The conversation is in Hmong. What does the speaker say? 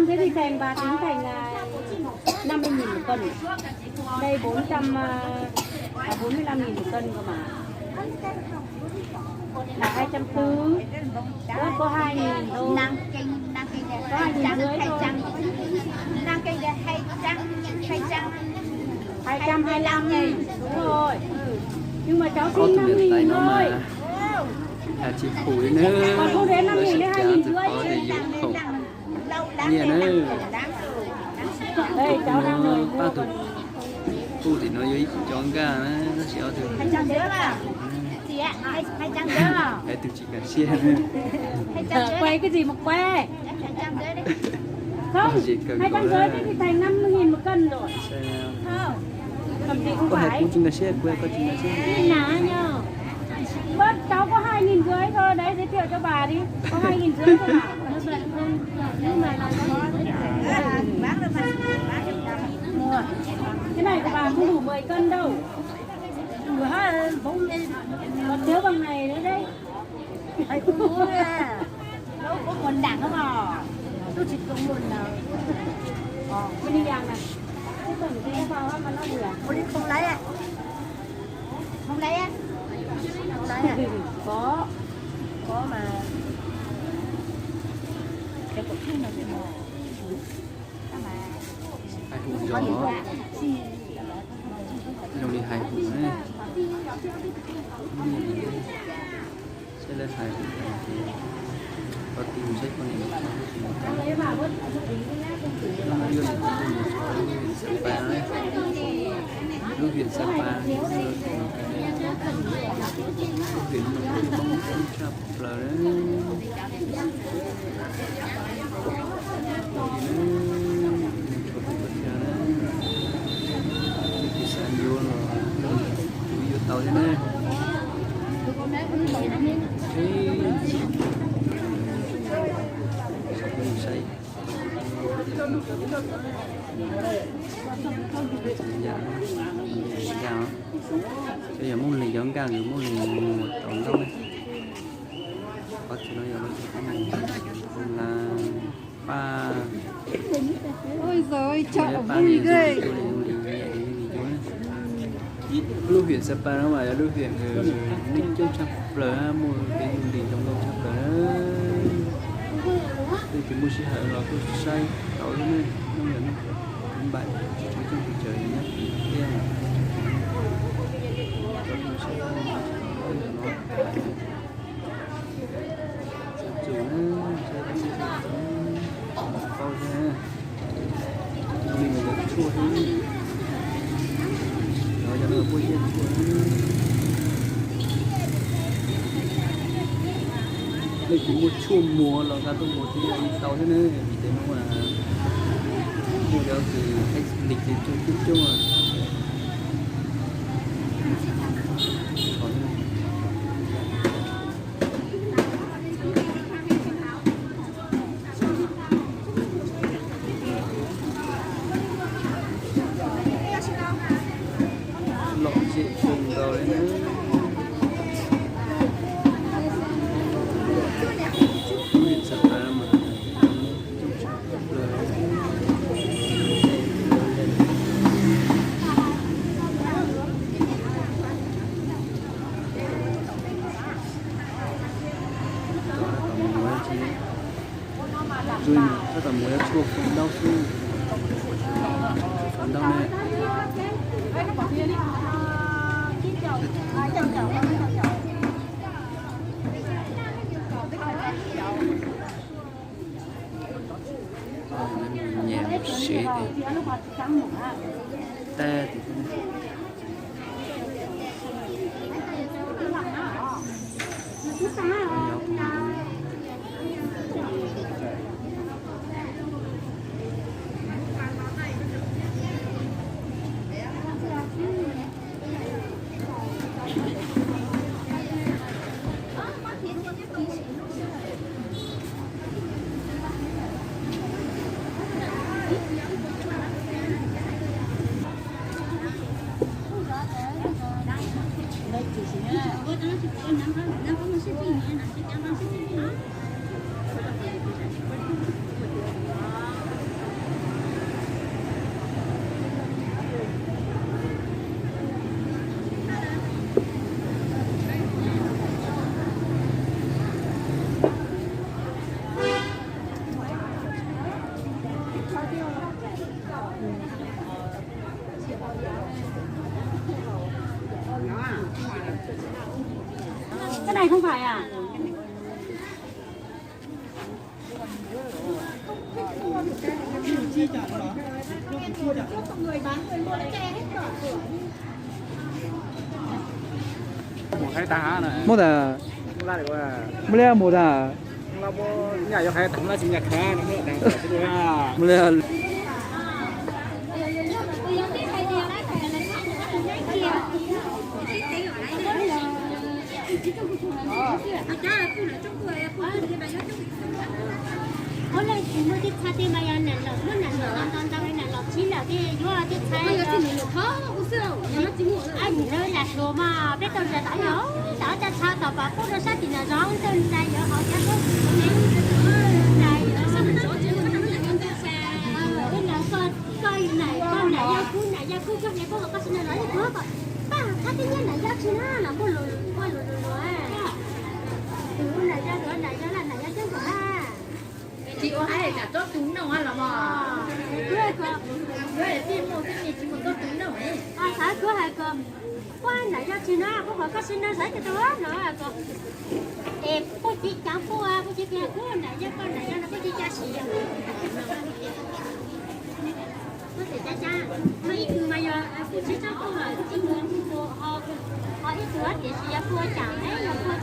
Thế thì thành bà tính thành là năm mươi nghìn một cân. Đây bốn trăm, à, à, bốn mươi lăm nghìn một cân cơ mà. Là hai trăm tư. Ủa, có hai nghìn thôi. Có hai nghìn rưỡi thôi. Hai trăm hai mươi lăm nghìn. Đúng rồi. Nhưng mà cháu xin năm nghìn thôi. Còn không đến năm nghìn nữa, hai nghìn rưỡi. Nyiaj na. Pab tus pub tim no yuav ib cov nkaj na, tab sis ob tug. Hais tus tsis kam siab na. Quay cái gì mà quay? Không, hai trăm rưỡi thế thì thành năm mươi nghìn một cân rồi. Không phải. Kuv tsis nkag siab, kuv, koj tsis nkag siab. Bớt, cháu có hai nghìn rưỡi thôi, đấy, giới thiệu cho bà đi. Có hai nghìn rưỡi thôi mà. Cái này của bà không đủ mười cân đâu. Còn thiếu bằng này nữa đấy. Ua li yam na. Ua li không lấy, không lấy, không lấy. Có, có mà. Hais hu zog, zoo li hais hu na. Saib lawv hais hu ces koj tig mus saib poj niam mus txog lub tsev mus tau. Lub no yog lub tsev mus txog lub huyện Sapa na. Lub huyện Sapa, lub huyện no coob tshaj plaws. Tus xav yuav los yuav tau thiab na. Saib, yog Moob Leeg cov nkaj, Moob Leeg mus tau ntau na. Qhov tsev no yog lawv tus Moob Leeg, Moob Leeg pab. Ua li pab nyiam zoo li zoo li nyiam li zoo li zoo na. Lub huyện Sapa no mas yog lub huyện neeg coob tshaj plaws, muaj kev du lig zoo nkauj tshaj plaws. Leej twg muaj sij hawm los tuaj saib tau thiab ne. Hnub no ne, npam tsis tshuav coob pes tsawg nyob tim no thiab. Txhua tus na, saib txhua tus, paub thiab. Zoo li mus yuav tshuaj thiab. Los yog lawv puab ziab tshuaj. Leej twg muaj tshuaj muag los nqa tuaj muag thiab li tau thiab na, vim tias hnub no muaj cov kws hais lis ces tshuaj coob coob. Lom zem kawg nkaus li na. Lub huyện Sapa mas coob tshaj plaws. Tab tom mus yuav tshuaj faus ntaub xwb. Faus ntaub ne. Nyem mus sev ces tag tim. Cái này không phải à? Muab tas, muab li muab tas. Muab li. Ua li tsis muaj tej txha tej mas yog nam los, muab nam los ntau ntau li nam los tsib lawm tej yuav tej txha. Ab, yim lawv lam hluas mas peb tau zam tas yog tas caj txha tom pas pub rau sab tim nam zov ntawm ntsa yuav hauv cov koob tus ne ntsa yuav ntsa. Koj nam, koj nam yog kub, nam yog kub koj hle koj kom koj tsis nam zov ib tug kom pab qab tib nyiab nam yog tsis na los muaj lus, muaj lus lus lus. Tus nam yog, tus nam yog laj nam yog coob kawg na. Tsis ua hais tsam tsob tus nooj los mog. Kuv, kuv, kuv tij mus tij tsis mus tsob tus nooj. Xav kuv hais kom pab nam yog tsis na, kuv kom koj tsis nam zov ib tug no. Es puj tsis cav puj, puj tsis tias kuv nam yog koj nam yog no puj tsis cav sis yog. Puj tsis cav cav, muaj ib tug mas yog puj tsis tsob puj, ib tug ho ib tug tiam sis yog puj cav, yog puj